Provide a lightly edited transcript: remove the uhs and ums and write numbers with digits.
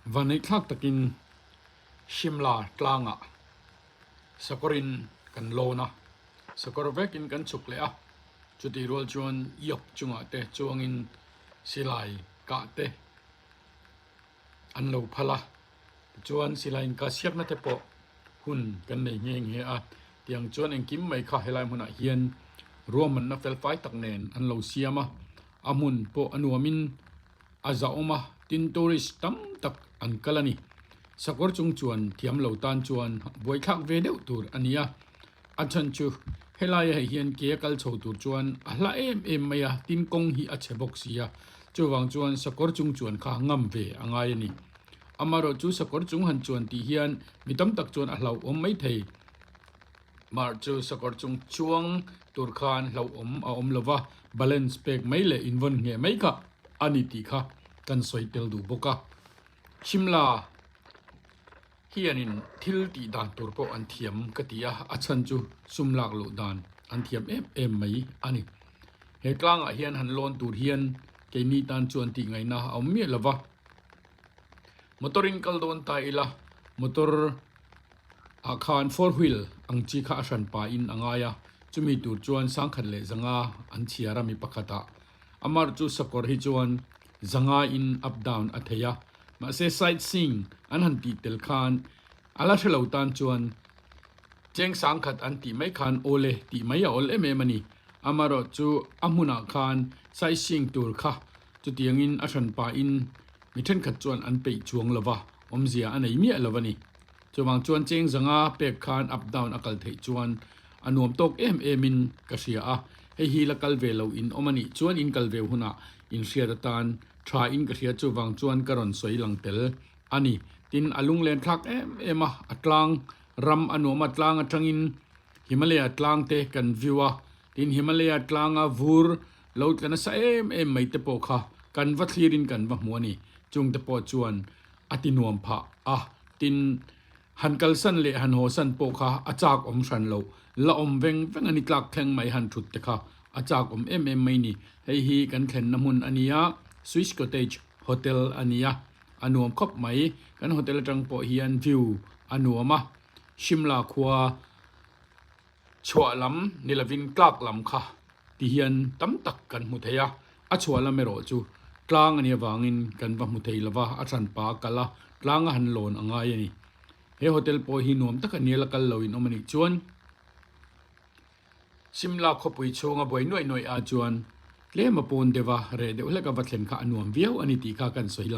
Vaneihthlak takin Shimla tlangah sakawrin kan lawn a, sakawr vekin kan chhuk leh a, chutih rual chuan yok chungah te chuangin silai kah te an lo phal a, tichuan silai inkah siakna te pawh hun kan nei nghe nghe a, tiang chuan engkim mai kha helai hmunah hian ruahmanna felfai tak nen an lo siam a, a hmun pawh a nuamin a zahawm a, tin tourist tam tak an kal a ni. Sakawr chung chuan thiam lo tan chuan buaithlak ve deuh tur a ni a, a chhan chu helaia hei hian ke a kal chho tur chuan a hla em em mai a, tin kawng hi a chhe bawk si a, chuvang chuan sakawr chung chuan kha ngam ve a ngai a ni. Amaherawh chu sakawr chung han chuan tih hian mi tam tak chuan a hlauhawm mai thei. Mar chu sakawr chung chuang tur khan hlauhawm a awm lo va, balance pek mai leh invawn ngheh mai kha a ni tih kha kan sawi tel duh bawk a. Shimla hianin thil tih dan tur pawh an thiam ka ti a, a chhan chu sum lak loh dan an thiam em em mai a ni. He tlangah hian han lawn tur hian keini tan chuan tih ngaihna a awm miah lo va. Motor in kal dawn ta ila, motor ah khan four wheel ang chi kha a hran pa in a ngai a, chumi tur chuan sangkhat leh zanga an chhiar a mi pakhat ah. Amar chu sakawr hi chuan zanga in up down a thei a, mahse sight seeing an han tih tel khan a la hrelo tan chuan cheng sangkhat an tih mai khan awle tih mai a awl em em a ni. Amarawh chu a hmunah khan sight seeing tur kha Chutiangin a hran pahin mi thenkhat chuan an peih chuang lo va, awmzia a nei miah lo a ni. Chuvang chuan cheng zanga pek khan up down a kal theih chuan a nuam tawk em emin ka hria a, hei hi la kal ve lo in awm a nih chuan in kal ve hunah in hriat atan tha in ka hria chuvang chuan ka rawn sawi lang tel a ni. Tin, a lunglen thlak em em a, a tlang ram a nuam a, tlang atangin Himalaya tlang te kan view a, tin Himalaya tlanga vur Lo tla nasa em em mai te pawh kha kan va thlirin kan va hmu a ni. Chung te pawh chuan a ti nuam phah a, tin, han kalsan leh han hawsan pawh kha a chak awm hran lo, la awm veng veng a ni tlak thleng mai han thut te kha a chak awm em em mai ni. Hei hi kan thlenna hmun a ni a, Swiss Cottage Hotel a ni a, a nuam khawp mai. Kan hotel atang pawh hian view a nuam a, Shimla khua Chhuah lam ni lovin tlak lam kha ti hian tam tak kan hmu thei a, a chhuah lam erawh chu tlang a nih avangin kan va hmu thei lova, a hranpa a kal a, tlang a han lawn a ngai a ni. He hotel pawh hi nuam taka nial a kal lo in awm a nih chuan Shimla khawpui chhunga buai nuaih nuaih ah chuan tlem a pawn deuh a, reh deuh hlek a va thlen kha a nuam viau a ni tih kha kan sawi lang a.